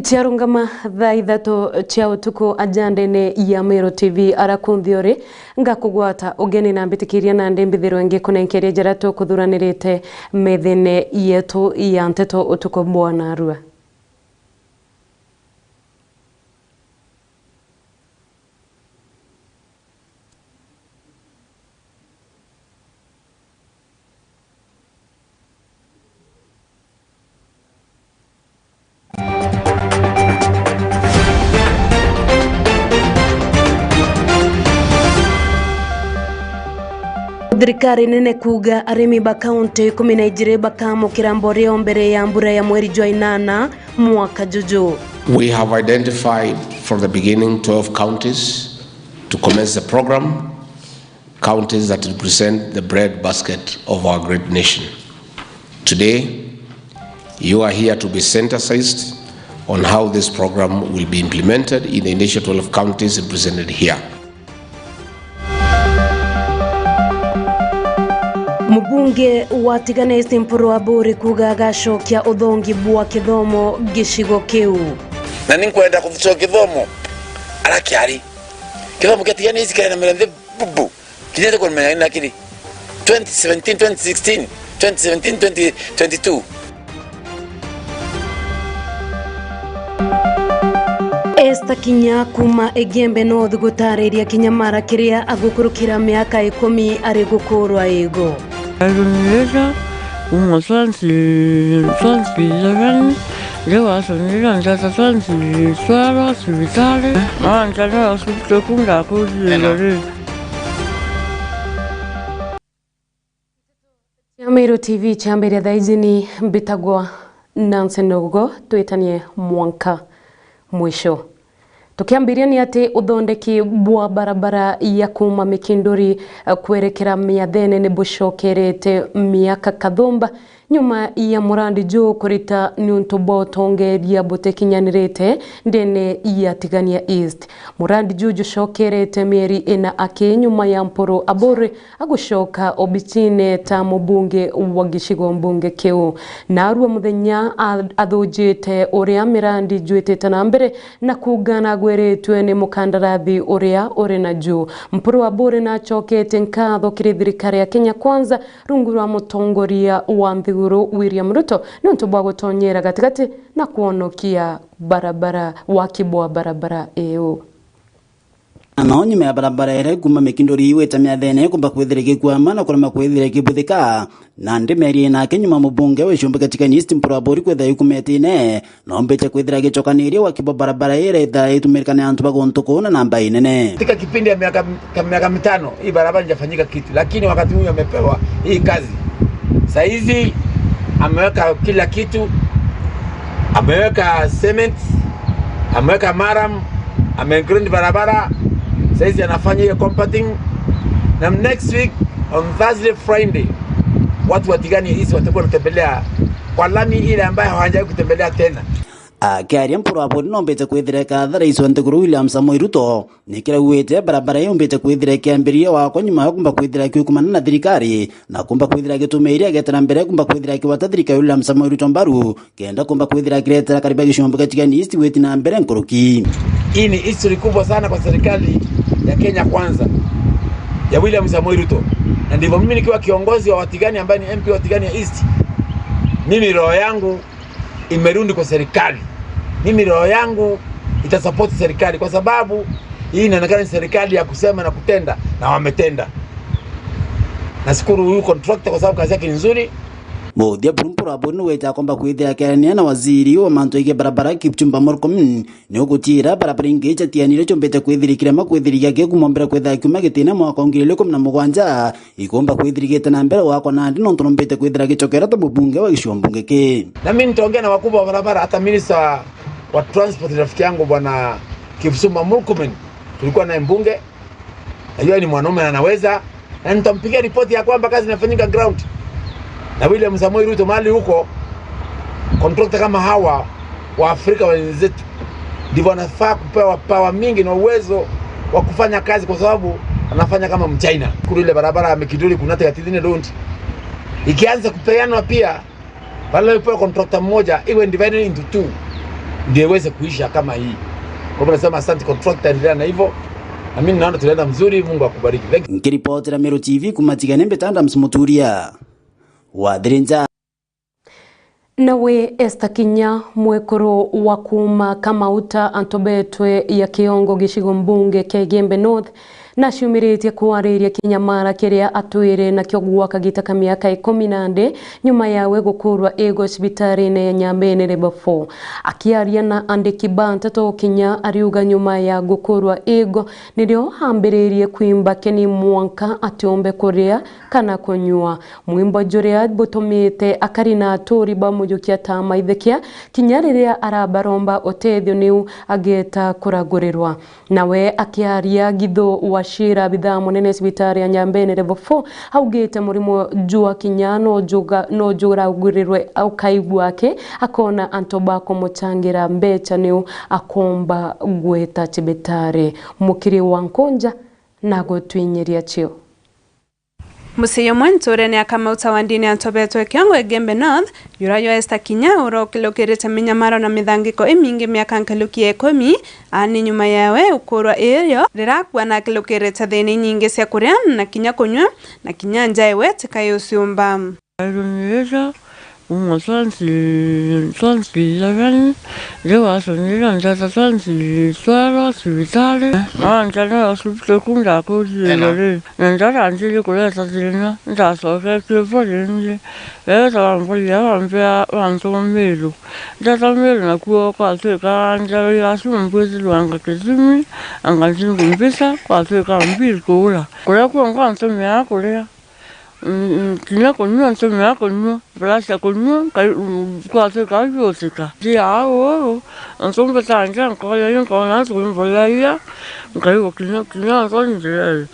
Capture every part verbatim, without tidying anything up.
Ciarungama thaa ithatu cia utuku ajandene ya Meru T V, ara kunthiori ngakugwata ugeni na mbitikiria nandi mbithirwe ngikunenkeria jaria tukuthuranirite methene yetu ya nteto utuku bwa narua. Thirikari nene kuuga arimi ba kaunti ikumi na ijiri bakamukira mborio mbere ya mbura ya mweri jwa inana mwaka juju. We have identified from the beginning twelve counties to commence the program, counties that represent the bread basket of our great nation. Today, you are here to be sensitized on how this program will be implemented in the initial twelve counties represented here. Mubunge wa Tigania East Mpuru Aburi kuuga agacokia uthongi bwa kithomo gicigo kiu. Na ni nkwenda kuthitwa kithomo ara kiari. Kithomo kia Tigania East kiari na mirende bubu. Kinyete kumenya na kiri. Twenty seventeen, twenty sixteen, twenty seventeen, twenty twenty-two. Esther Kinya kuuma Igembe North gutariria kinyamara kiria agukurukira miaka ikumi ari gukurwa igo. Alunirira kuma twenty twenty-seven, ndiwacanirira njata twenty twelve cibitari, na njata hospital ku ndakuthire ri. Cia Meru T V ciambire thaa iji ni mbitagwa Nancy Nogo, twitanie mwanka mwisho. Tukiambiria ni ati uthondeki bwa barabara ya kuuma Mikinduri, eh, kwerekera Miathene ni bucokerete miaka kathumba nyuma ya murandi juu kurita niuntu bwa utongeria butikinyanirite ndene ya Tigania East. Murandi juu jucokerete mieri ina aki nyuma ya Mpuru Aburi agucoka obicine ta mubunge wa gicigo mbunge kiu. Narua muthenya a-, athujite uria mirandi jwitite na mbere na kuuga nagwiritue ni mukandarathi uria uri na juu. Mpuru Aburi nacokete nkatho kiri thirikari ya Kenya Kwanza rungu rwa mutongoria wa nthiguru William Ruto niuntu bwa gutonyera gatigati na kwonokia barabara, waki bwa barabara iu. Na no nyuma ya barabara iria kuuma Mikinduri igwita Miathene ikumba kwithira igikwama na kurema kwithira ikibuthika, nandi mieri ina aki nyuma mubunge wa Icumbi kia Tigania East Mpuru Aburi kwithira ikumete ine, no mbite kwithira igicokaniria waki bwa barabara iria ithira itumirika ni antu ba guntu kuu na namba inene. Katika kipindi ya miaka, ka miaka mitano, hii barabara haijafanyika kitu, lakini wakati huyu amepewa hii kazi. Saizi ameweka kila kitu, ameweka cement, ameweka maram, amegrind barabara, saizi anafanya hiyo compacting. Na next week on Thursday, Friday, watu wa Tigania East watakuwa wanatembelea kwa lami ile ambayo hawajawahi kutembelea tena. Akiaria Mpuru Aburi nombite kwithira ikathara icio nthiguru William Samoei Ruto, nikirauite barabara iu mbite kwithira ikiambiria wakwa nyuma ya kumba kwithira ikiukumana na thirikari, na kumba kwithira gitumiria agetera mbere kumba kwithira akiwata thirikari William Samoei Ruto mbaru, kenda kumba kwithira akiretera kariba gicumbi kia Tigania East gwiti na mbere nkuruki. Hii ni history kubwa sana kwa serikali ya Kenya Kwanza ya William Samoei Ruto, na ndivyo mimi nikiwa kiongozi wa Watigania ambaye ni M P wa Tigania East, mimi roho yangu imerudi kwa serikali. Mimi roho yangu itasupport serikali kwa sababu hii inaonekana ni serikali ya kusema na kutenda, na wametenda. Nashukuru huyu contractor kwa sababu kazi yake ni nzuri. Muthia buru Mpuru Aburi ni wete akomba kwithira akiarania na waziri wa mantu aigie barabara Kipchumba Murkomen, ni ugutiira barabara ingi ijatianire cionbite kwithirikira ma kwithirigia kii kuma mbere kwithira kiuma gitine mwaka wa ngiri igiri ikumi na mugwanja, ikomba kwithirigite na mbere wakwa nandi nontu nombite kwithira gicokera ta mubunge wa gicigo mbunge kii. Na mimi nitaongea na wakubwa wa barabara, hata minister wa transport, rafiki yangu bwana Kipchumba Murkomen, tulikuwa naye mbunge. Najua ni mwanaume anaweza, na nitampigia ripoti ya kwamba kazi inafanyika ground. Na William Samoei Ruto mahali huko, contractor kama hawa wa Afrika wenzetu, ndivyo wanafaa kupewa power mingi na uwezo wa kufanya kazi, kwa sababu anafanya kama Mchina. Kule ile barabara ya Mikinduri kuna Tigania Road ikianza kupeanwa pia, badala ya kupewa contractor mmoja, iwe divided into two. ndio iweze kuisha kama hii. Kwa hivyo nasema asante contractor, endelea na hivyo. Na mimi naona tunaenda mzuri, Mungu akubariki. Thank you. Nkiripotera Meru T V kuma Tigania, mbita Adams Muturia wa Thirinja. Nawe Esther Kinya, mwekuru wa kuuma Kamauta, Antobetwe ya Kiongo, gicigo mbunge kia Igembe North, naciumiritie kwariria kinyamara kiria atwire nakio gwa kagita ka miaka ikumi na ndi nyuma yawe gukurwa igwe cibitarine ya Nyambene Level four. Akiaria na andiki ba nteto, Kinya ariuga nyuma ya gukurwa igwe nirio ambiririe kwimba kini mwanka atiumbe kuria kana kunyua. Mwimbo juria butumite akari na aturi bamujukia ta maithikia, kinya riria arabaromba utethio niu agieta kuragurirwa. Nawe akiaria Githu wa Shira, abithaa munene cibitari ya Nyambene Level four, augite murimo jwa Kinya no juga-, no juragurirwe au kaigua aki, akona antu ba kumuchangira mbecha niu akomba gwita cibitari. Mukiri wa Nkunja na gutwinyiria cio. Mucii jumwe nturene ya Kamauta wa ndini ya Antobetwe Kiongo Igembe North, jura jwa Esther Kinya, uria ukilukirite minyamaro na mithangiko imingi miaka nkaluki ya ikumi, aani nyuma yawe ukurwa irio rirakua na akilukirite thina inyingi cia kuria na kinya kunyua, na kinya nja iwe tikai uciumba. Airunirite Kuuma twenty, twenty eleven, riu atonire nteeta twenty twelve cibitari. Na nja ni hospital ku ndakurirwe ri, na ndaranjirie kureta thina, ndacoketie bo ringi. Riria twarambia wambia wantu Miru. Nteeta Miru nakuo kwatwika nja ya acio mbwithirwa anga kithimi, anga ntingu mbica, kwatwika mbiru kuura. Kuria kuo nkwantumia kuria. Mm, mm, kinya kunyua ntumia kunyua, mbira cia kunyua, nkai-, mm, kwatwika biutika. Ndia uu, antu mbitangia nkoya yu nkona twimboragia, nkaigua kinya, kinya nsoni ndireri.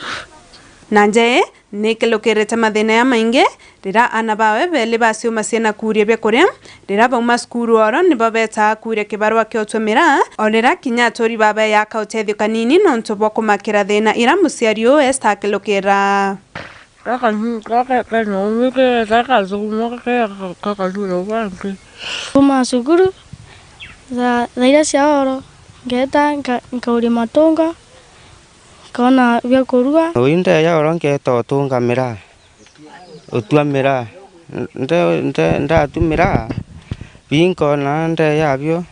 Na nja ii nikilukirite mathina jamaingi, riria aana bawe beli baciuma ciina kuuria bia kuria, riria bauma cukuru oro nibo betaa kuuria kibarua kia utwa miraa, o riria kinya aturi babeyaaka utethio kanini nontu bwa kumakira thina iria muciari uu Esther akilukira. Gaka ni, gaka kena umithirite gathuma gaka gakathura bangi. Kuma cukuru, thaa, thaa iria cia oro, ngeeta nka-, nkauria matunga, nkona bia kurua. Uu ndeeja oro ngeeta utunga miraa, utua miraa. Nde-, nde-, ndatu miraa, bii nkona ndeeja bio,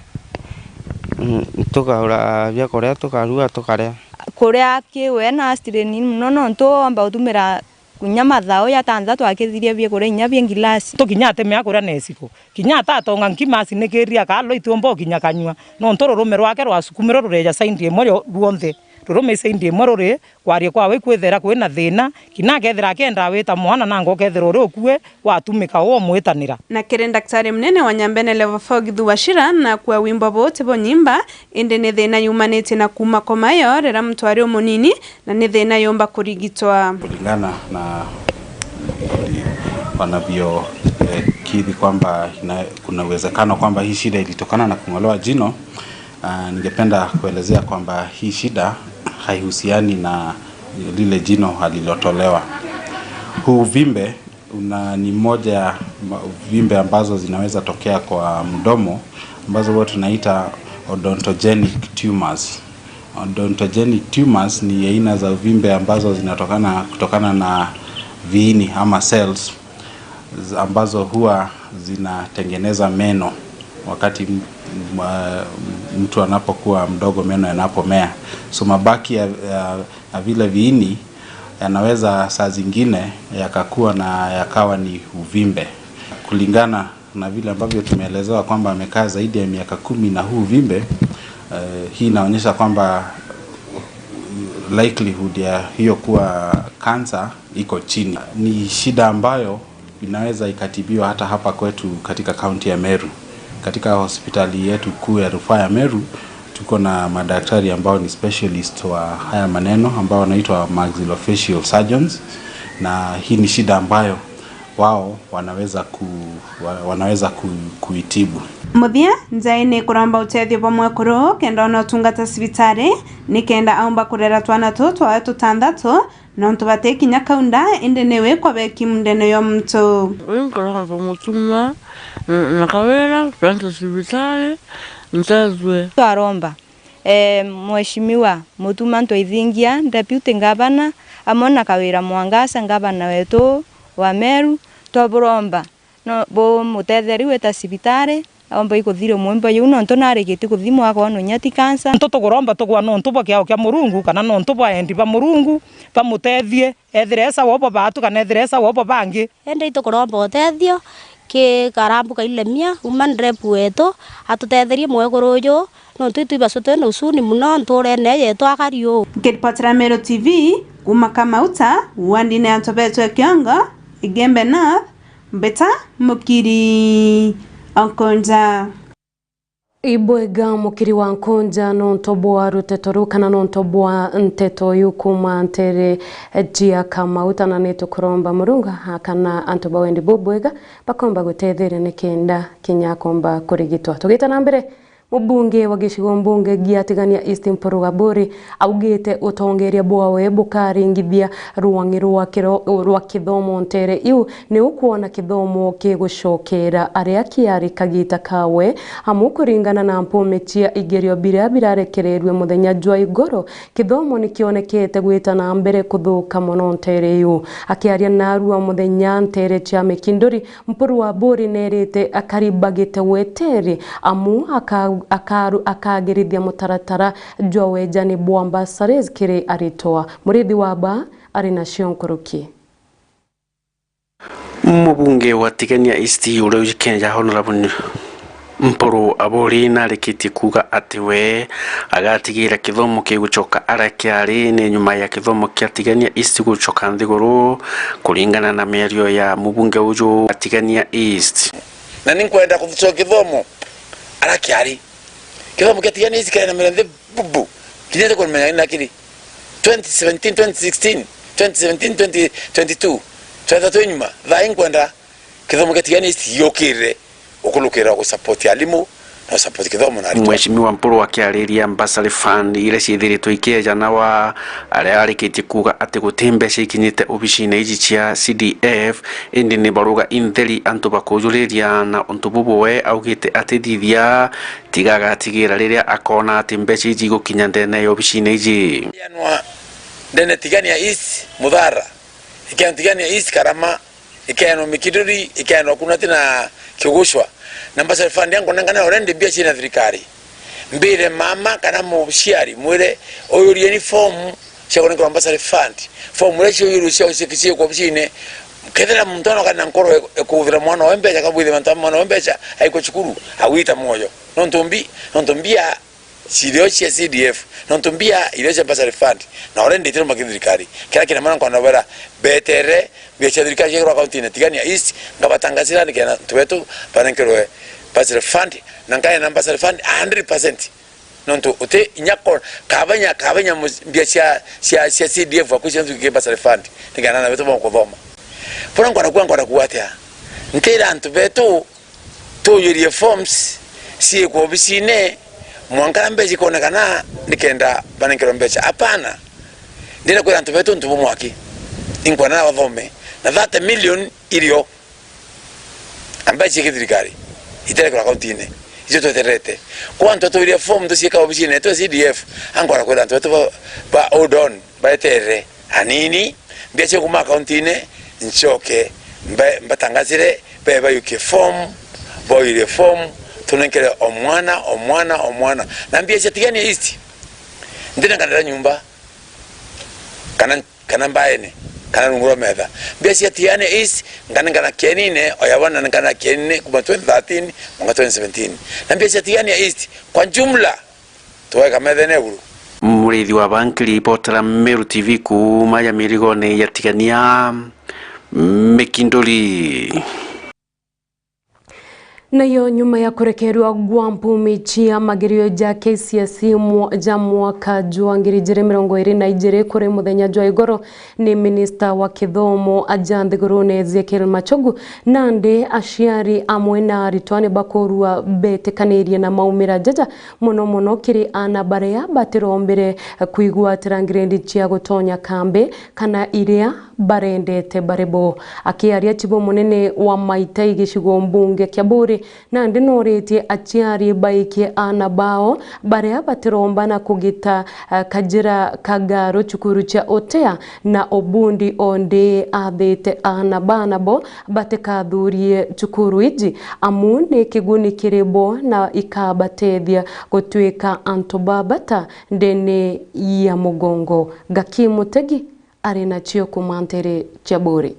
mm, tukagura bia kuria, tukarua, tukaria. Kuria kiwe na strain mono, nontu oomba utumira kinya mathaa jatanthatu akithiria biakuria inya bia ngilasi. Tukinya atemea kuria na iciko. Kinya atatonga nkima acinikiria kalo itiumba ukinya kanyua. Nontu rurume rwake rwasukumirwe rureeja side imwe rio-, rwonthe. Rurume side imwe ruri kwaria kwawe ikwithira kwina thina. Kinya akethira akiendaa wita mwana nanga ukethira uri ukue, watumika uu umwitanira. Na kiri ndaktari munene wa Nyambene Level four Githu Wachira, nakua wimbo buu ti bunyimba, indi ni thina yumanitie na kuuma koma yo riria muntu ari umunini, na ni thina yumba kurigitwa. Kulingana na, eh, wanavyo, eh, kiri kwamba ina-, kuna uwezekano kwamba hii shida ilitokana na kung'olewa jino, ah, ningependa kuelezea kwamba hii shida haihusiani na lile jino alilotolewa. Huu uvimbe una, ni moja ya ma-, vimbe ambazo zinaweza tokea kwa mdomo, ambazo huwa tunaita odontogenic tumors. Odontogenic tumors ni aina za uvimbe ambazo zinatokana, kutokana na viini ama cells z-, ambazo huwa zinatengeneza meno wakati m-, m-, mtu anapokuwa mdogo, meno yanapomea. So mabaki ya, ya, ya vile viini yanaweza saa zingine yakakuwa na yakawa ni uvimbe. Kulingana na vile ambavyo tumeelezewa kwamba amekaa zaidi ya miaka kumi na huu uvimbe, eh, hii inaonyesha kwamba likelihood ya hiyo kuwa cancer iko chini. Ni shida ambayo inaweza ikatibiwa hata hapa kwetu katika kaunti ya Meru. Katika hospitali yetu kuu ya rufaa ya Meru, tuko na madaktari ambao ni specialist wa haya maneno, ambao wanaitwa maxillofacial surgeons, na hii ni shida ambayo wao wanaweza ku-, wa-, wanaweza ku-, kuitibu. Muthia, nja ii ni kuromba utethio bwa mwekuru kenda ona utungata cibitari, ni kenda aumba kurera twana tuu twawe tutanthatu, nontu bati kinya kaunda, indi ni wikwa beki mundene yo muntu. Uu nkuromba mutuma na, na kawira twende cibitari, Ntazwe. Twaromba, eh, Mheshimiwa Mutuma Ntwaithingia, Deputy Governor, amwe na Kawira Mwangaza, Governor wetu wa Meru, twaburomba no bumutetherie gwita cibitari, aomba ikuthiria mwimba juu, nontu narikitie kuthimwa akoonwa inya ti cancer. Ntu tukuromba tugwa nontu bwa kiao kia Murungu, kana nontu bwa endi ba Murungu, bamutethie, ethire e sawa ubo baatu, kana ethire e sawa ubo bangi. Indi itukuromba utethio ki Karambu Kailemia, woman rep wetu, atutetherie mwekuru uju, nontu itwi bacu twina usuni mono ntuurene yetu akari uu. Nkiripotera Meru T V, kuuma Kamauta, wandine ya Ntobetwe Kiongo, Igembe North, Mbita Mukiri Okonja. Ibwega Mukiri wa Nkunja nontu bwa ruteto ruu kana nontu bwa nteto iu kuuma nteere cia Kamauta, na ni tukuromba Murungu akana antu ba wendi bubwega bakomba gutetheria nikenda kinya akomba kurigitwa. Tugite na mbere, mubunge wa gicigo mbunge gia Tigania East Mpuru Aburi augite utongeria bwawe bukaringithia rwang'i rwa kiro-, rwa kithomo nteere iu, ni ukwona kithomo kigucokera aria kiari kagita kawe, amu kuringana na mpumi cia igerio biria birarekereerue muthenya jwa igoro, kithomo ni kionekete gwita na mbere kuthuka mono nteere iu. Akiaria narua muthenya nteere cia Mikinduri, Mpuru Aburi neerite akari bagite weteeri, amu aka-, akaru-, akagirithia mutaratara jwa wejani bwa bursaries kiri aritwa. Murithi wa ba ari nacio nkuruki. Mubunge wa Tigania East uria ujikene ja Honourable Mpuru Aburi narikitie kuuga ati we agatigira kithomo kigucoka aria kiari ni nyuma ya kithomo kia Tigania East gucoka nthiguru, kuringana na miario ya mubunge uju wa Tigania East. Na ni nkwenda kucoka kithomo aria kiari. Kithomo kia Tigania East kiari na miario nthi bubu. Kinya ndikumenya na kiri. Twenty seventeen, twenty sixteen, twenty seventeen, twenty twenty-two. Twetha twi nyuma. Thaa ii nkwenda kithomo kia Tigania East giukire ukulukira gusupport alimu na gusupport kithomo na aritwa. Mheshimiwa Mpuru akiariria bursary fund iria ciithiritwe ikieja na wa aria arikitie kuuga ati guti mbeca ikinyite obicine iji cia C D F, indi ni baruga intheri antu bakujuriria na untu bubu we augite atithithia tiga agatigira riria akoona ati mbeca iji igukinya ndene ya obicine iji. Ianwa ndene Tigania East, Muthara, ikianwa Tigania East, Karama, ikaenwa Mikinduri, ikaenwa Kunati na Kigucwa. Na bursary fund yangu nengane already mbia ciina thirikari. Mbire mama kana muciari, mwire, uyurieni form cia kunenkerwa bursary fund. Form iria ciuyurwe cia, cia, cia kwa obicine. Kethira muntu anoka na nkoro e, e kuuthira mwana we mbeca, kabwithia mantu ma mwana we mbeca, aikwa cukuru, agwita mwoyo. Nontu mbi-, nontu mbia cirio cia C D F, nontu mbia irio cia bursary fund, na already itiruma ki thirikari. Kira kina mwana nkona bwera betere mbia cia thirikari ciakorwa kaunti-ini Tigania East, ngabatangasira nikenda antu betu banenkerwe bursary fund, na nkaena bursary fund a hundred percent. Nontu uti inya ko-, kabenya, kabenya mu-, mbia cia, cia, cia C D F aku cionthe ki bursary fund, nikenda ana betu bakuthoma. Bura nkona kuwa, nkona kuwa atia? Ntira antu betu tuujurie forms ciikwa obicine, mwanka na mbeca ikonekana nikenda banenkerwe mbeca. Apana. Ndina kwira antu betu untu bumwe aki. Inkwenda na bathome. Na thirty million irio. Na mbeca cia githirikari. Iterekwa kaunti-ini. Icio tweterete. Kwa antu atuujurie form tuciika obicine yetu ya C D F, ankwenda kwira antu betu ba, ba hold on. Baeterere anini, mbia cia kuuma akaunti-ini, ncoke mba-, mbatangazire, bae bayukie form, boire form, tunenkere o mwana, o mwana, o mwana. Na mbia cia Tigania East, ndinenkanira nyumba, kana, kana mbaene, kana rungu rwa metha. Mbia cia Tigania East, nkanenkana kienine, o ya bwana nenkana kienine, kuma twenty thirteen, mwanka twenty seventeen. Na mbia cia Tigania East, kwa jumla, Tweka methene buru. Murithi wa Bankiri, ripotera Meru T V kuuma ya mirigone ya Tigania, Mikinduri. Nayo nyuma ya kurekerwa gwa mpumi cia magerio ja K C S E mwa-, ja mwaka jwa ngiri ijiri mirongo iri na ijiri kuri muthenya jwa igoro, ni minista wa kithomo aja nthigurune Ezekiel Machogu, nandi aciari amwe na aritwa ni bakorwa betikanirie na maumira jaja, mono mono kiri aana baria batirombire kwigwatira ngirendi cia gutonya kambi, kana iria barendete bari bo. Akiaria chibu munene wa Maitai gicigo mbunge kia Buuri, nandi noritie aciari baikie aana bao baria batiromba na kugita, eh, kajira ka Garu cukuru cia Otea na Obundi, ondi athite aana bana bo batikathurie cukuru iji, amu ni kiguni kiri bo na ikabatethia gutwika antu ba bata ndene ya mugongo. Gaki Mutegi ari nacio kuma ntere cia Buuri.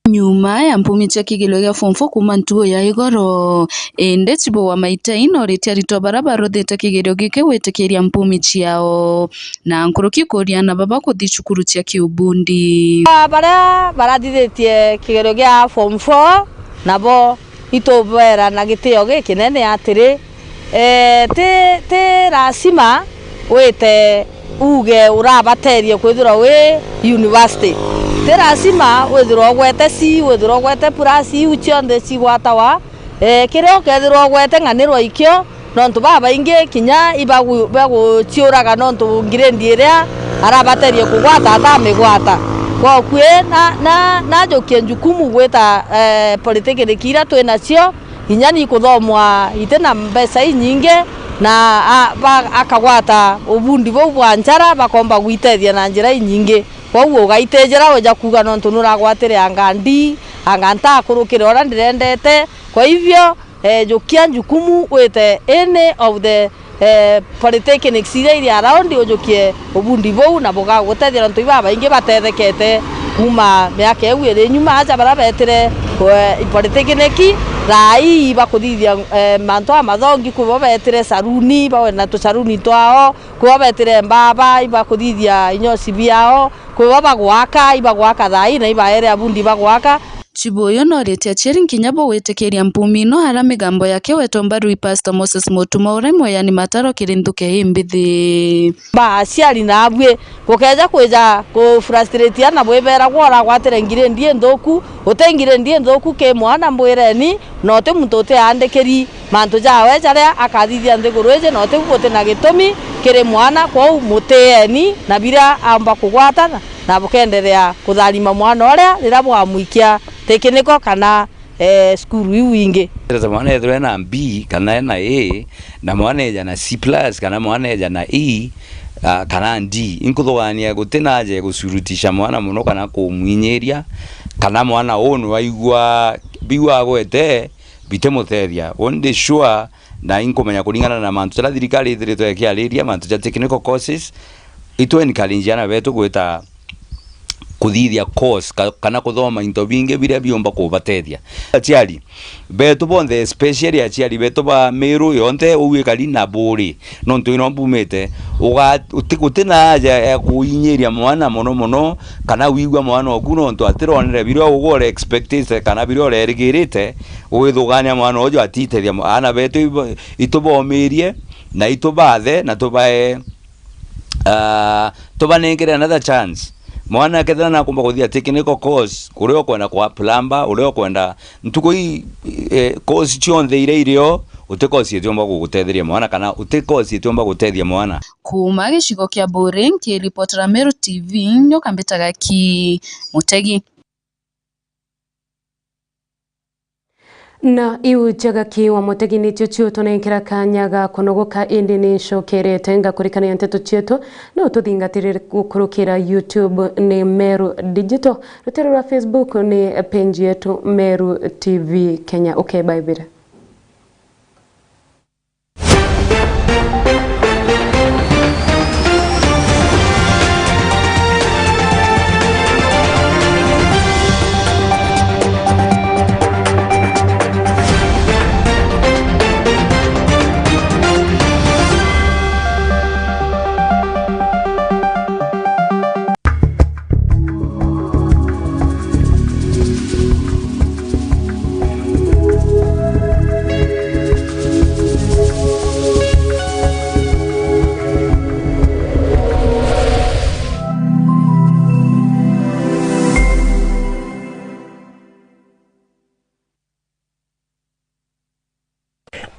Nyuma ya mpumi cia kigerio gia form four kuuma ntugo ya igoro, indi chibu wa Maitai noritie aritwa baria baruthite kigerio giki gwitikiria mpumi ciao na nkuruki kuuria aana baba kuthi cukuru cia kiubundi. Baria barathithitie kigerio gia form four nabo itubera na gitio gikinene atiri, eh, ti, ti lazima wite uge urabaterie kwithirwa wi university. Ti lazima withirwa ugwete C, withirwa ugwete plus, iu cionthe cigwatawa. Eh, kiria ukethirwa ugwete ng'anirwa ikio, nontu babaingi kinya ibagu-, baguciuraga nontu grade iria arabaterie kugwata atamigwata. Kwokui na, na, najukie njukumu gwita, eh, polytechnic iria twi nacio, inya ni kuthomwa iti na mbeca inyingi, na a-, ba-, akagwata ubundi buu bwa njara, bakomba gwitethia na njira inyingi. Kwou ugaitijira uja kuuga nontu nuragwatire anga ndi, anga ntakurukire uria ndirendete. Kwa hivyo, eh, jukia njukumu wite any of the, eh, polytechnics iria iri around, ujukie ubundi buu na bugagutethia, nontu ibabaingi batethekete kuuma miaka iu iri nyuma. Aja baria betire, eh, polytechnic, thaa ii bakuthithia, eh, mantu a mathongi, kwi bo betire saruni, bawe na tusaruni twao, kwi bo betire mbaba, ibakuthithia inyosi biao, kwi bo bagwaka, ibagwaka thaa ii na ibaere abundi bagwaka. Chibu uyu noritie aciari nkinya bo gwitikiria mpumi ino ara migambo yake wetwa mbaru i Pastor Moses Mutuma uria mweani mataro kiri nthuke imbithi. Ba aciari nabui, gukeja kwija ku frustrate ana bwibera gwa uragwatire ngirindi inthuku, uti ngirindi inthuku ki mwana mbwireni, na uti muntu utiandikiri mantu jawe jaria akathithia nthiguru iji, na uti buti na gitumi kiri mwana, kwou mutieni na biria aumba kugwata na, na bukenderea kutharima mwana uria riria bwamwikia tikiniko kana, eh, cukuru iu ingi. Mwana ethirwe ena B kana ena A, na mwana eja na C plus, kana mwana eja na E, ah, kana D, inkuthugania guti na aja ya gucurutisha mwana mono kana kumwinyiria, kana mwana uu nwaigua biu agwete bitimutethia. Undi sure, na inkumenya kuringana na mantu jaria thirikari ithiritwe ikiariria, mantu ja technical courses, itu encourage ana betu gwita kuthithia course ka-, kana kuthoma into bingi biria biumba kubatethia. Aciari betu bonthe, especially aciari betu ba Meru yonthe uu ikari na Buuri, nontu ino mbumite, uga-, uti-, guti na aja ya kuinyiria mwana mono mono, kana wigua mwana oku nontu atironere biria ugore expectite kana biria urerigirite, ugithugania mwana uju atitethia. Ana betu ibo-, itubomirie na itubathe na tubae ah, tubanengere another chance. Mwana akethira nakumba kuthia technical course, uria ukwenda kwa plumber, uria ukwenda ntuku ii, eh, course cionthe iria irio, uti course itiumba gugutetheria mwana, kana uti course itiumba gutethia mwana. Kuuma gicigo kia Buuri, nkiripotera Meru T V, nyoka mbitaga ki Mutegi. Na iu cia Gaki wa Mutegi nicio ciutunenkera kanya ga kunogoka, indi ni ncokerete ngakurikania nteto cietu, no tuthingatirire gukurukira YouTube ni Meru Digital, rutero rwa Facebook ni page yetu Meru T V Kenya. Ukebaibira.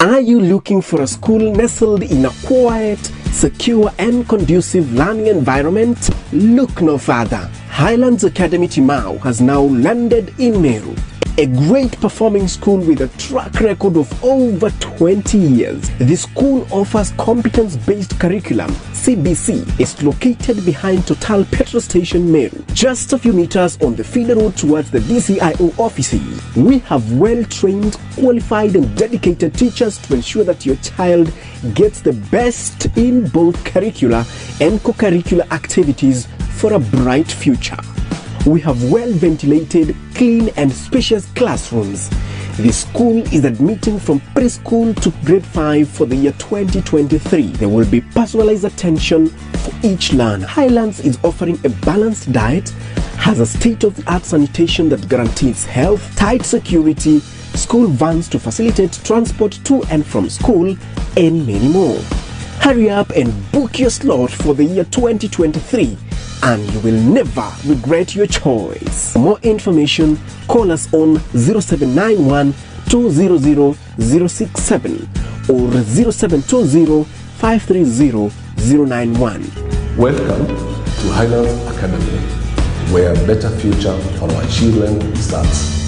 Are you looking for a school nestled in a quiet, secure, and conducive learning environment? Look no further. Highlands Academy Timau has now landed in Meru. A great performing school with a track record of over twenty years. The school offers competence-based curriculum, C B C. It's located behind Total Petrol Station, Meru, just a few meters on the feeder road towards the D C I O offices. We have well-trained, qualified, and dedicated teachers to ensure that your child gets the best in both curricular and co-curricular activities for a bright future. We have well-ventilated, clean, and spacious classrooms. The school is admitting from preschool to grade five for the year twenty twenty-three. There will be personalized attention for each learner. Highlands is offering a balanced diet, has a state-of-the-art sanitation that guarantees health, tight security, school vans to facilitate transport to and from school, and many more. Hurry up and book your slot for the year twenty twenty-three, and you will never regret your choice. For more information, call us on zero seven nine one two zero zero zero six seven or zero seven two zero five three zero zero nine one. Welcome to Highlands Academy, where a better future for our children starts.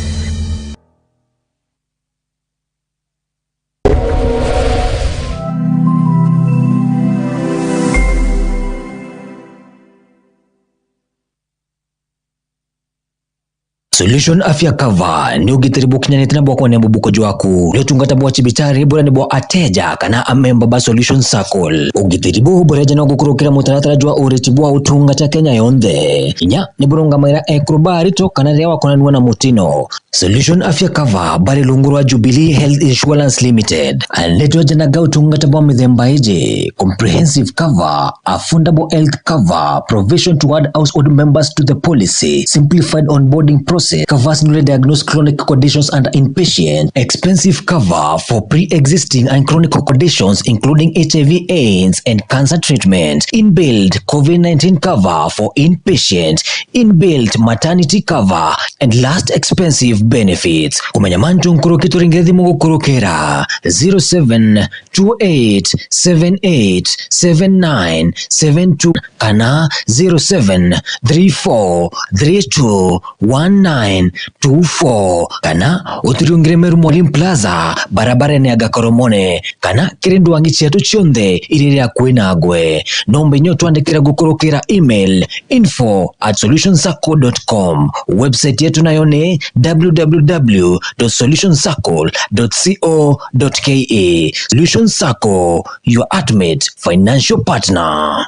Solution Afya Cover ni ugitiri bukinyanite na bwa kwenea mubuko jwaku. Ni utungata bwa cibitari buria ni bwa ateja kana amemba ba Solution Circle. Ugitiri buu bureja no gukurukira mutaratara jwa uriti bwa utungata Kenya yonthe. Kinya ni burungamaira ekuru ba arito kana riria wakonanua na mutino. Solution Afya Cover bari rungu rwa Jubilee Health Insurance Limited. Ni tweja na ga utungata bwa mithemba iji: comprehensive cover, affordable health cover, provision to add household members to the policy, simplified onboarding process, covers newly diagnosed chronic conditions under inpatient, expensive cover for pre-existing and chronic conditions including H I V AIDS and cancer treatment, inbuilt COVID nineteen cover for inpatient, inbuilt maternity cover, and last expensive benefits. Kumenya mantu nkuruki turingire thimu gukurukira zero seven two eight seven eight seven nine seven two kana zero seven three four three two one nine two four, kana uturiungire Meru Molim Plaza, barabarene ya Gakoromone, kana kiri ndwangi cietu cionthe iria iri akui nagwe. Nomba inya utwandikira gukurukira email info at solution circle dot com. Website yetu nayo ni w w w dot solution circle dot co dot k e. Solution Circle, your ultimate financial partner.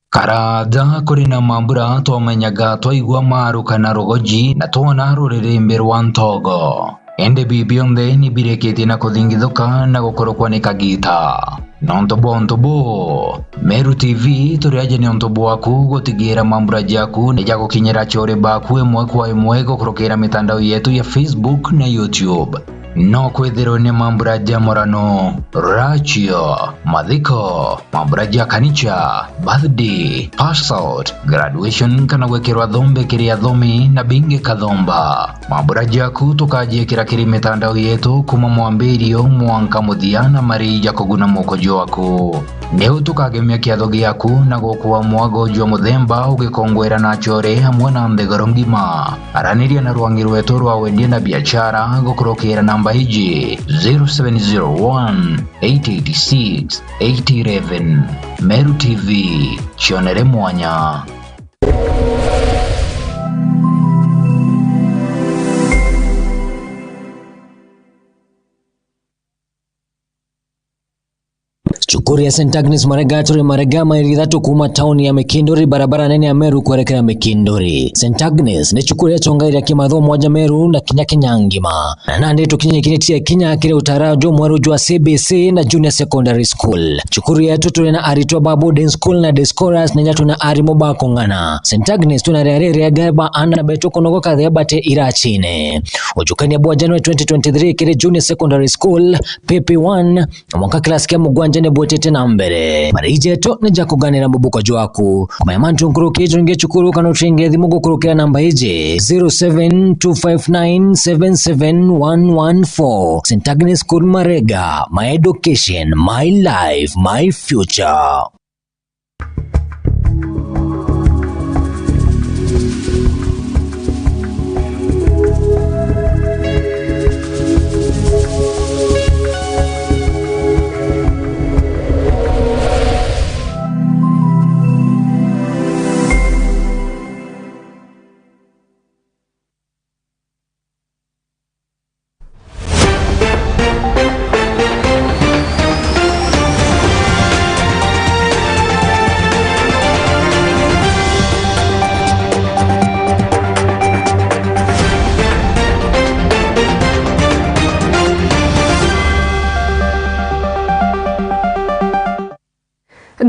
Karaja kuri na mambura twamenyaga, twaigua maru kana rugoji, na twona ruririmbi rwa ntogo. Indi bibi bionthe ni birikitie na kuthingithuka na gukurukwa ni kagiita. Nontu bwa untu buu, Meru T V turi aja ni untu bwaku gutigira mambura jaku ni jagukinyira achore baku imwe kwa imwe gukurukira mitandao yetu ya Facebook na YouTube. No kwithirwe ni mambura ja murano, rachio, mathiko, mambura ja kanicha, birthday, pass out, graduation kana gwikirwa thombe kiri athomi na bingi kathomba. Mambura jaku tukajiikira kiri mitandao yetu kuma mwambirio mwanka muthia na mari ja kuguna muko jwaku. Niu tukagemia kiatho giaku na gukua mwago jwa muthemba ugikongwera na achore amwe na nthiguru ngima. Araniria na rwangi rwetu rwa wendia na biashara gukurukira namba iji: zero seven zero one, eight eight six, eight eleven. Meru T V, cionere mwanya. Cukuru ya Saint Agnes Marega turi Marega, mairi ithatu kuma tauni ya Mikinduri, barabara nene ya Meru kwerekera Mikinduri. Saint Agnes ni cukuru ya chongaira kimathomo aja Meru na kinya Kenya ngima. Na nandi tukinyikiritie kinya kiri utara jwa mweru jwa C B C na Junior Secondary School. Cukuru yetu turi na aritwa ba boarding school na day scholars, na inya twina arimu ba kung'ana. Saint Agnes twina riari riega ba ana betu kunogoka thea bate irachine. Ujukania bwa January twenty twenty-three kiri Junior Secondary School, P P one, mwanka class kia mugwanja ni Wetete na mbere. Mariji jetu ni ja kuganira mubuko jwaku. Kumenya mantu nkuruki, jungia cukuru kana ucenge thimu gukurukira namba iji, zero seven two five nine seven seven one one four. Saint Agnes School Marega, my education, my life, my future.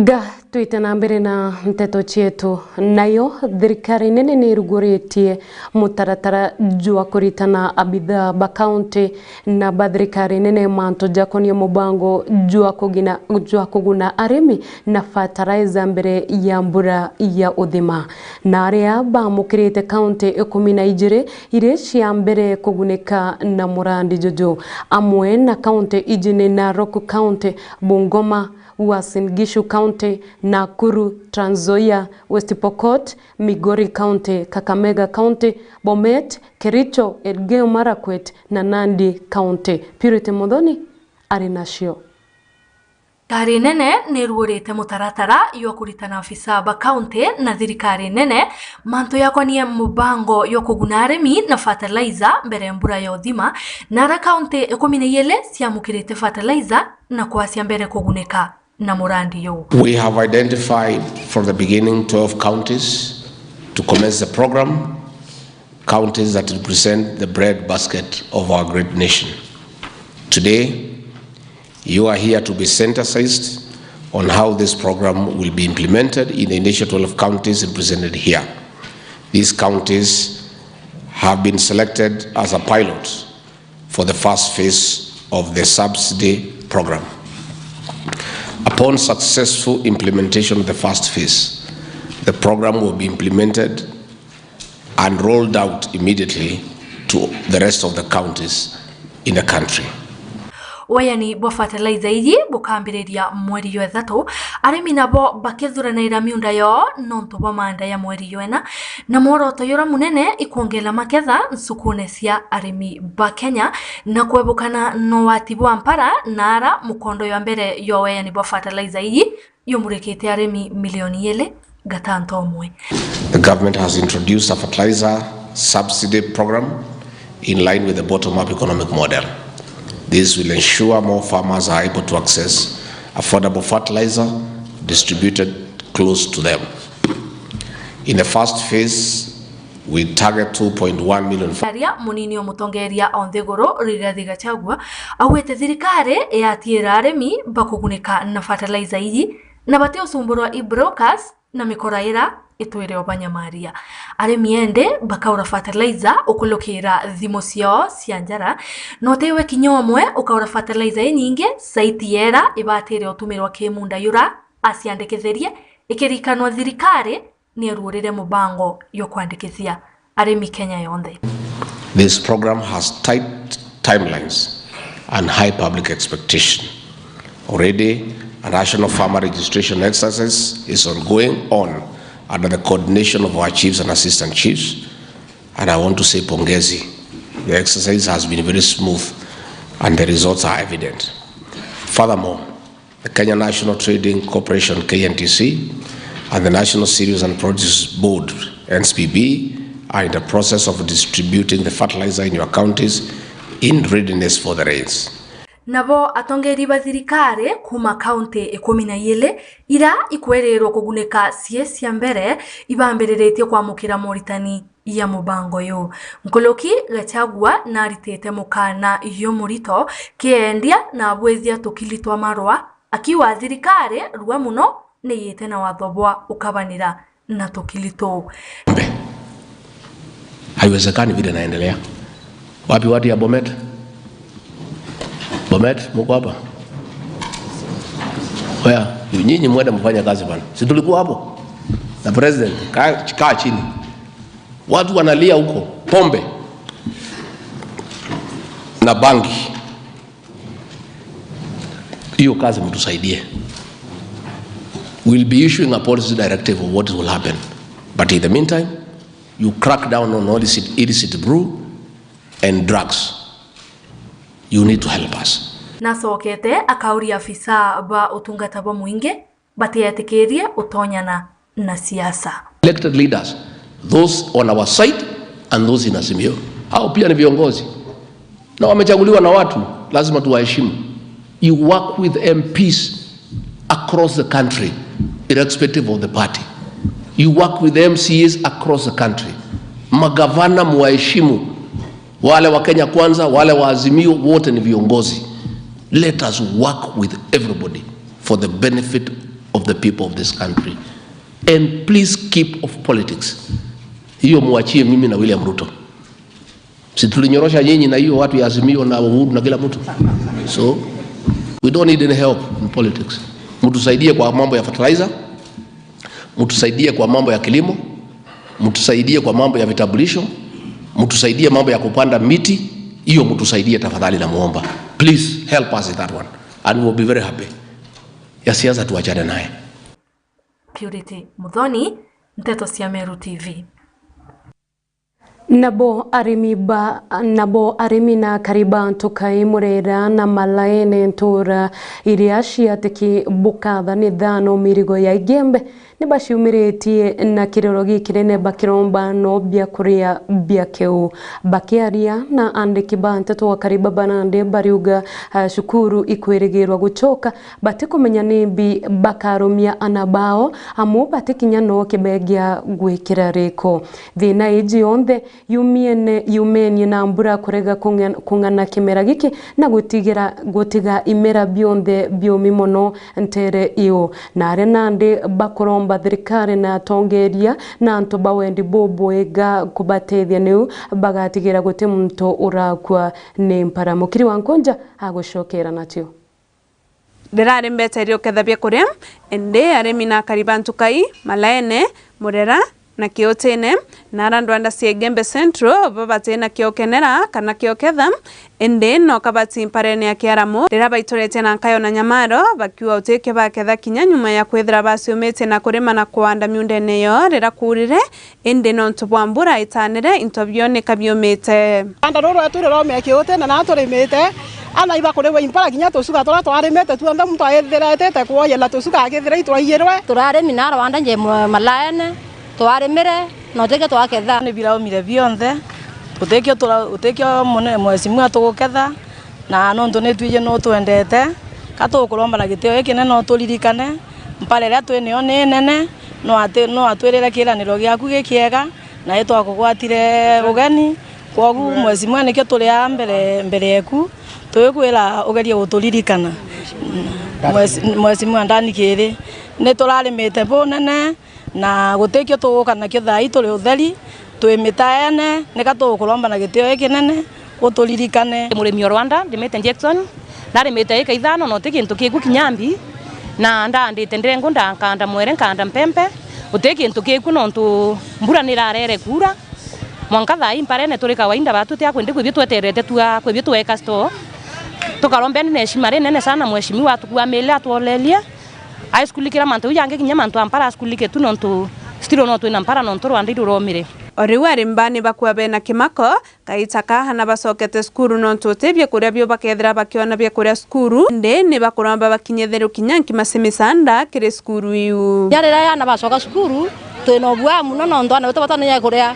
Ga twite na mbere na nteto cietu, nayo thirikari nene ni iruguritie mutaratara jwa kuritana abithaa ba kaunti na ba thirikari nene mantu jakonie mubango jwa kugina, jwa kuguna arimi na fertilizer mbere ya mbura ya uthima. Na aria bamukirite kaunti ikumi na ijiri iri cia mbere kugunika na murandi juju, amwe na kaunti iji ni Narok County, Bungoma, Uasin Gishu County, Nakuru, Trans Nzoia, West Pokot, Migori County, Kakamega County, Bomet, Kericho, Elgeyo Marakwet na Nandi County. Purity Muthoni ari nacio. Thirikari nene ni iruurite mutaratara jwa kuritana afisa ba kaunti na thirikari nene mantu jakonie mubango jwa kuguna arimi na fertilizer mbere ya mbura ya uthima, na ara kaunti ikumi na ijiri ciamukirite fertilizer na kwacia mbere kugunika na murandi juu. We have identified from the beginning twelve counties to commence the program, counties that represent the bread basket of our great nation. Today, you are here to be sensitized on how this program will be implemented in the initial twelve counties represented here. These counties have been selected as a pilot for the first phase of the subsidy program. Upon successful implementation of the first phase, the program will be implemented and rolled out immediately to the rest of the counties in the country. Weyani bwa fertilizer iji bukambiriria mweri jwa ithatu, arimi nabo bakithuranaira miunda yoo nontu bwa maanda ya mweri jwa ina, na mworoto juria munene ikwongera maketha ncukune cia arimi ba Kenya na kwebukana na ugwati bwa mpara na ara mukondo jwa mbere jwa weyani bwa fertilizer iji yumurikite arimi milioni ijiri gatanto umwe. The government has introduced a fertilizer subsidy program in line with the bottom-up economic model. This will ensure more farmers are able to access affordable fertilizer distributed close to them. In the first phase, we target two point one million fa- Aria munini o mutongeria o nthiguru Rigathi Gachagua augite thirikari yatiira arimi bakugunika na fertilizer iji na bati usumburwa i brokers na mikora ira itwire o banyamaria. Arimi ende bakaura fertilizer ukulukira thimu ciao cia njara, na utiwe kinya umwe ukaura fertilizer inyingi saiti yera ibatire utumirwa ki munda yura aciandikithirie, ikirikanwa thirikari ni iruurire mubango jwa kwandikithia arimi Kenya yonthe. This program has tight timelines and high public expectation. Already, a national farmer registration exercise is ongoing on under the coordination of our chiefs and assistant chiefs, and I want to say pongezi. The exercise has been very smooth and the results are evident. Furthermore, the Kenya National Trading Corporation, K N T C, and the National Cereals and Produce Board, N C P B, are in the process of distributing the fertilizer in your counties in readiness for the rains. Nabo atongeri ba thirikari kuuma kaunti ikumi na ijiri ira ikwerirwa kugunika cie cia mbere ibambiriritie kwamukira moritani ya mubango uyu. Nkuruki Gachagua naritite mukana jumurito kiendia na abwithia tukili twa marua, akiuga thirikari rua muno ni yite na watho bwa ukabanira na tukili tuu. Haiwezekani vile naendelea. Wapi watu ya Bomet? Bomet, muko hapa? Where? Nyinyi mwende mfanye kazi bana. Si tulikuwa hapo? Na president, kaa, kaa chini. Watu wanalia huko, pombe na bangi. Hiyo kazi mtusaidie. We'll be issuing a policy directive of what will happen. But in the meantime, you crack down on illicit, illicit brew and drugs. You need to help us. Nacokete akauria afisa ba utungata bwa mwingi batietikirie utonyana na siasa. Elected leaders, those on our side and those in Azimio. Hao pia ni viongozi. Na wamechaguliwa na watu, lazima tuwaheshimu. You work with M Ps across the country, irrespective of the party. You work with M C As across the country. Magavana muwaheshimu. Wale wa Kenya Kwanza, wale wa Azimio, wote ni viongozi. Let us work with everybody for the benefit of the people of this country. And please keep off politics. Hiyo muachie mimi na William Ruto. Si tulinyorosha nyinyi na hiyo watu ya Azimio na Uhuru na kila mtu? So, we don't need any help in politics. Mtusaidie kwa mambo ya fertilizer, mtusaidie kwa mambo ya kilimo, mtusaidie kwa mambo ya vitambulisho, mtusaidie mambo ya kupanda miti, hiyo mtusaidie tafadhali, namuomba. Please help us with that one and we will be very happy. Ya siasa tuachane naye. Purity Muthoni, Nteto cia Meru T V. Nabo arimi ba, nabo arimi na akari ba Ntukai, Murera na Malaene, ntura iria ciatiki bukatha ni thano mirigo ya Igembe, ni baciumiritie na kiroro gikinene bakiromba no bia kuria bia keu. Bakiaria na andiki ba nteto, akari baba nandi bariuga, ah, cukuru ikwirigirwa gucoka, batikumenya nimbi bakarumia ana bao, amu batikinya no kibegia gwikira riko. Thina iji yonthe yumiene-, yumenie na mbura kurega kung'an-, kung'ana kimera giki na gutigira, gutiga imera bionthe biumi mono ntere iu. Na aria nandi bakuromba thirikari na atongeria na antu ba wendi bubwega kubatethia niu bagatigira guti muntu urakua ni mpara. Mukiri wa Nkunja agucokera natio. Rirari mbete riuketha biakuria, indi arimi na akari ba Ntukai, Malaene, Murera na Kiutine, na ara ndwanda cia Igembe Central, bo bati na kiokenera kana kioketha, indi no kabati mparene ya Kiaramu, riria baituretie na nkayo na nyamaro, bakiuga utikio baketha kinya nyuma ya kwithira baciumitie na kurima na kuanda miundene yo riria kuurire, indi nontu bwa mbura itanire, into bio ni kabiumite. Rwanda ruru rwetu riromea Kiutine na turimite, ana iba kuriwa impara kinya tucuka turia twarimite tuonthe, muntu aithiretete kwoyela tucuka akithira itwaiyirwe. Turarimi na rwanda nje mwa-, Malaene, twarimire, na utikio twaketha. Ni biraumire bionthe, utikio tura-, utikio mune-, mheshimiwa tuguketha, na nontu ni twiji no twendete, ka tugukuromba na gitio gikinene uturirikane, mpara iria twi nio ni nene, no ati-, no atwirire kiiraniro giaku gikiega, na itwakugwatire ugeni. Kwogu, mheshimiwa, nikio turi aa mbere, mbere yeku, tugikwira ugerie guturirikana. Mheshimiwa, mheshimiwa Ndani Kiri, ni turarimite bunene, na gutikio tuguka nakio thaa ii turi utheri, twi mitaene, nika tugukuromba na gitio gikinene, uturirikane. Murimi o Rwanda, ndimite Jackson, narimite ika ithano, na uti kintu kiku kinya mbi, na ndaandite ndengu, nda-, nkaanda mwere, nkaanda mpempe, uti kintu kiku, nontu mbura nirarere kuura. Mwanka thaa ii mparene turi kawaida, batu ti akwendi kwibio tweterete tua, kwibio tweka store. Tukarombeni na heshima rinene sana, mheshimiwa atukua mili atwolelie. Aiskulikira mantu jau jangi, kinya mantu a mpara askulike tu, nontu still no twina mpara, nontu rwanda iruromire. O riu arimba ni bakua bena kimako, kaita ka ana bacokete cukuru, nontu uti biakuria bio bakethira bakiona biakuria cukuru, indi ni bakuromba bakinyithiru kinya nki maci misanda kiri cukuru iu. Kinya riria ana bacoka cukuru, twina ubua muno, nontu ana betu batonenya kuria,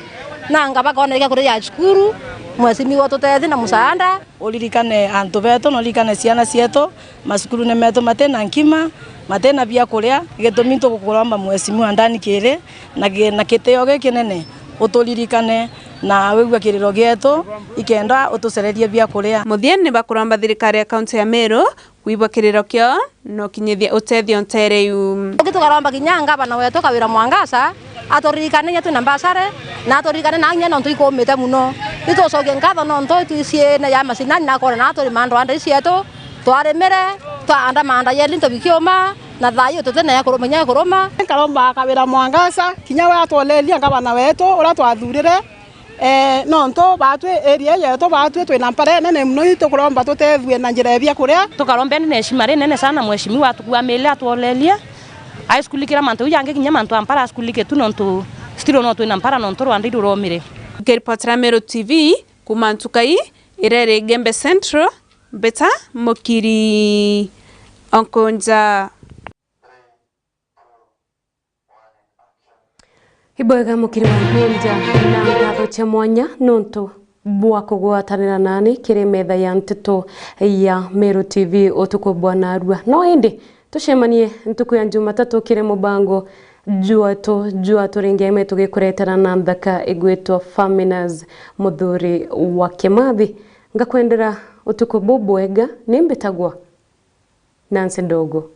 nanga bakona giakuria gia cukuru. Mheshimiwa, ututethie na musaanda. Uririkane antu betu, na uririkane ciana cietu, macukurune metu mati na nkima, mati na biakuria. Gitumi tugukuromba Mheshimiwa Ndani Kiri, na gi-, na kitio gikinene, uturirikane na wigua kiriro gietu, ikenda utucererie biakuria. Muthiene, ni bakuromba thirikari ya kaunti ya Meru kwibwa kiriro kiao na ukinyithia utethio ntere iu. Ungi tukaromba kinya ngavana wetu Kawira Mwangaza aturirikane kinya twina mbasare, na aturirikane na kinya nontu ikumite muno. Itucokie nkatho nontu itwiciine ya macinani na akona na turi mandwanda icietu, twarimire, twaanda maanda yendi into bikiuma, Na thayu tutina ya kuruma, inya ya kuruma. Nkaromba Kawira Mwangaza, kinya we atwoleria ngavana wetu uria twathurire. Eh, nontu batwi area yetu batwi twina mpara nene muno, itukuromba tutethue na njira ya biakuria. Tukaromba ene na heshima rinene sana mheshimiwa atukua mili atwolerie. Aiskulikira mantu jau jangi, kinya mantu a mpara askulike tu, nontu still no twina mpara nontu Rwanda iruromire. Nkiripotera Meru T V kuma Ntukai, ireri Gembe Central, Mbita Mukiri Onkonja. Ibwega Mukiri wa Nkunja, na ngatho cia mwanya nontu bwa kugwatanira nani kiri metha ya nteto ya Meru T V utuku bwa narua. No indi tucemanie ntuku ya Jumatatu kiri mubango jwatu jwa Turingeme tugikuretera na nthaka igwitwa Faminas Muthuri wa Kimathi. Ngakwendera utuku bubwega, ni mbitagwa Nancy Ndogo.